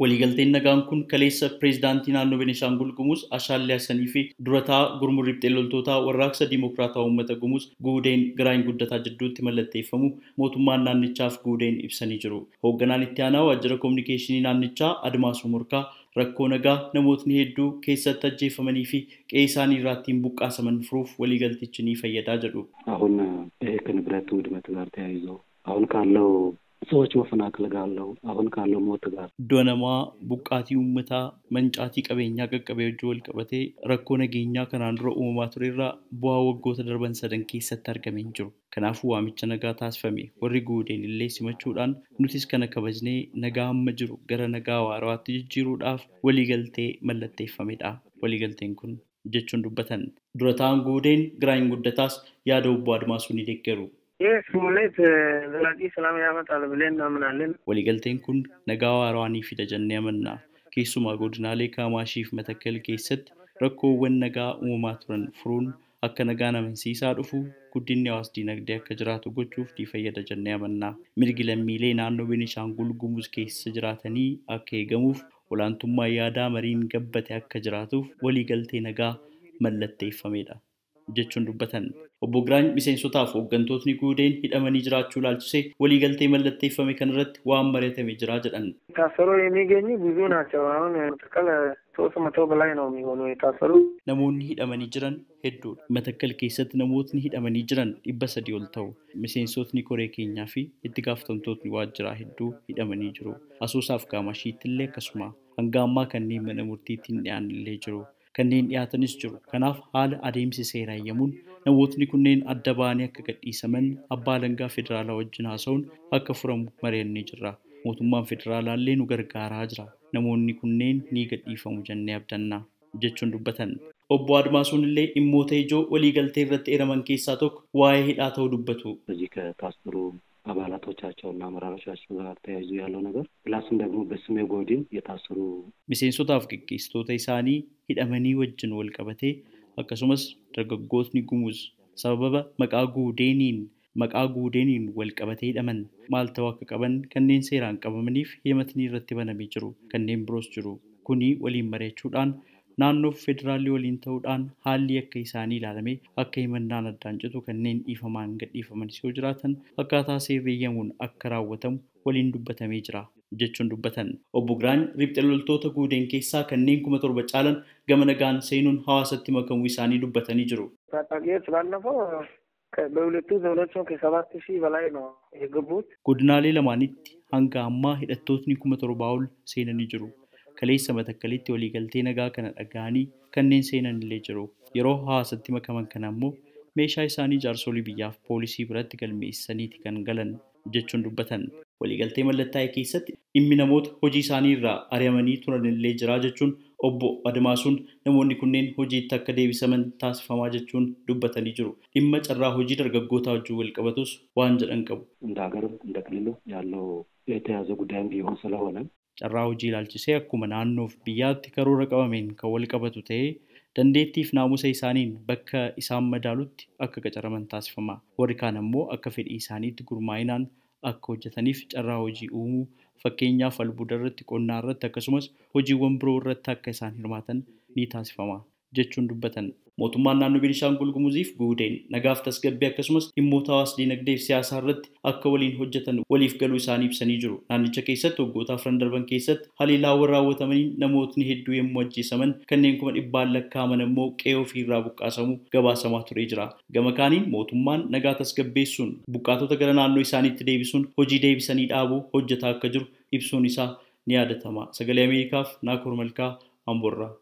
Waliigalteen nagaan kun kaleessa pireezidaantii naannoo Beenishaangul Gumuz Ashaallee Hassanii fi durataa gurmuu riphxee loltootaa warraaqsa Dimookiraataa Uummata Gumuz Guudeen Giraany Guddataa jidduutti mallatteeffamu mootummaan naannichaaf Guudeen ibsanii jiru. Hoogganaan itti aanaa waajjira koominikeeshinii naannichaa Admaasuu Morkaa rakkoo nagaa namootni hedduu keessatti ajjeefamanii fi qe'ee isaanii irraa ittiin buqqaasaman furuuf waliigaltichi ni fayyadaa jedhu. አሁን ይሄ ከንብረት ውድመት ጋር ተያይዞ አሁን ካለው ሰዎች መፈናቀል ጋር አለው አሁን ካለው ሞት ጋር Iddoo namaa buqqaatii uummataa mancaatii qabeenyaa qaqqabee wajjin wal qabatee rakkoo nageenyaa kanaan dura uumamaa ture irraa bu'aa waggoota darban sadan keessatti argamee hin jiru. Kanaafuu waamicha nagaa taasifame warri Guudeen illee simachuudhaan nutis kana kabajnee nagaa amma jiru gara nagaa waarawaatti jijjiiruudhaaf waliigaltee mallatteeffamedha. Waliigalteen kun jechuun dubbatan. Dura ta'an Guudeen Giraany Guddataas yaada obbo Admaasuu ni deeggaru. ይህ ስምምነት ዘላቂ ሰላም ያመጣል ብለን እናምናለን። Waliigalteen kun nagaa waarawaa ni fida jennee amanna. Keessumaa godinaalee Kaamaashii fi Matakkal keessatti rakkoowwan nagaa uumamaa turan furuun akka nagaan amansiisaa dhufu guddinni hawaas dinagdee akka jiraatu gochuuf ni fayyada jennee amanna. Mirgi lammiilee naannoo Beenishaangul Gumuz keessa jiraatanii akka eegamuuf olaantummaa yaadaa mariin gabbate akka jiraatuuf waliigaltee nagaa mallatteeffamedha jechuun dubbatan. Obbo Giraany miseensotaaf hooggantootni Guudeen hidhamanii jiraachuu ilaalchisee waliigaltee mallatteeffame kanarratti waan mari'atame jira jedhan. የታሰሩ የሚገኙ ብዙ ናቸው። አሁን መተከል 300 በላይ ነው የሚሆኑ የታሰሩ። Namoonni hidhamanii jiran hedduudha. Matakkal keessatti namootni hidhamanii jiran 300 ol ta'u. Miseensotni koree keenyaa fi itti gaafatamtootni waajjiraa hedduu hidhamanii jiru. Asoosaaf Kaamashiitti illee akkasuma. Hanga ammaa kanneen mana murtiitti hin dhiyaanne illee jiru. Kanneen dhiyaatanis jiru. Kanaaf haala adeemsi seeraa eeyyamuun namootni kunneen adda ba'anii akka gadhiisaman abbaa alangaa federaalaa wajjin haasa'uun akka furamu mari'annee jirra. Mootummaan federaalaa illee nu gargaaraa jira. Namoonni kunneen ni gadhiifamu jennee abdanna jechuun dubbatan. Obbo Admaasuun illee dhimmoota ijoo waliigaltee irratti eeraman keessaa tokko waa'ee hidhaa ta'uu dubbatu. በዚህ ከታሰሩ አባላቶቻቸውና አመራሮቻቸው ጋር ተያይዞ ያለው ነገር ፕላስም ደግሞ በስሜ ጎዲን የታሰሩ Miseensotaaf gaggeessitoota isaanii hidhamanii wajjin wal qabatee akkasumas dargaggootni Gumuz sababa maqaa Guudeeniin wal qabatee hidhaman maal ta'uu akka qaban kanneen seeraan qabamaniif himatni irratti banamee jiru kanneen biroos jiru. Kuni waliin mari'achuudhaan naannoo federaalii waliin ta'uudhaan haalli akka isaanii ilaalamee akka himannaan addaan citu kanneen dhiifamaan gadhiifamanis yoo jiraatan akkaataa seerri eeyyamuun akka raawwatamu waliin dubbatamee jira jechuun dubbatan. Obbo Giraany riphxe loltoota Guudeen keessaa kanneen 7,000 caalan gama nagaan seenuun hawaasatti makamuu isaanii dubbatanii jiru. ታጣቂዎች ባለፈው በሁለቱ ዞኖች ከ7,000 በላይ ነው የገቡት። Godinaalee lamaanitti hanga ammaa hidhattootni 7,000 ol seenanii jiru. Kaleessa Matakkalitti waliigaltee nagaa kana dhaga'anii kanneen seenan illee jiru. Yeroo hawaasatti makaman kana ammoo meeshaa isaanii jaarsolii biyyaaf poolisii biratti galmeessaniiti kan galan jechuun dubbatan. Waliigaltee mallattaa'e keessatti dhimmi namoota hojii isaanii irraa ari'amanii turan illee jira jechuun obbo Admaasuun namoonni kunneen hojiitti akka deebisaman taasifamaa jechuun dubbatanii jiru. Dhimma carraa hojii dargaggootaa wajjin wal qabatus waan jedhan qabu. እንደ ሀገርም እንደ ክልሉ ያለው የተያዘ ጉዳይም ቢሆን ስለሆነ Carraa hojii ilaalchisee akkuma naannoof biyyaatti karoora qabameen kan wal qabatu ta'ee dandeettiif naamusa isaaniin bakka isaan madaalutti akka qacaraman taasifama. Warri kaan ammoo akka fedhii isaaniitti gurmaa'inaan akka hojjetaniif carraa hojii uumuu fakkeenyaaf albuuda irratti, qonnaa irratti akkasumas hojiiwwan biroo irratti akka isaan hirmaatan ni taasifama jechuun dubbatan. Mootummaan naannoo Beenishaangul Gumuziif Guudeen nagaaf tasgabbii akkasumas dhimmoota hawaas dinagdee fi siyaasaa irratti akka waliin hojjetan waliif galuu isaanii ibsanii jiru. Naannicha keessatti waggoota afran darban keessatti haleellaawwan raawwatamanii namootni hedduu yommuu ajjeesaman kanneen 100,000 lakkaa'aman ammoo qe'ee ofiirraa buqqaasamu gabaasamaa turee jira. Gama kaaniin mootummaan nagaa tasgabbeessuun buqqaatota gara naannoo isaaniitti deebisuun hojii deebisanii dhaabuu hojjetaa akka jiru ibsuun isaa ni yaadatama. Sagalee Ameerikaaf Naakoor Malkaa Amboorraa.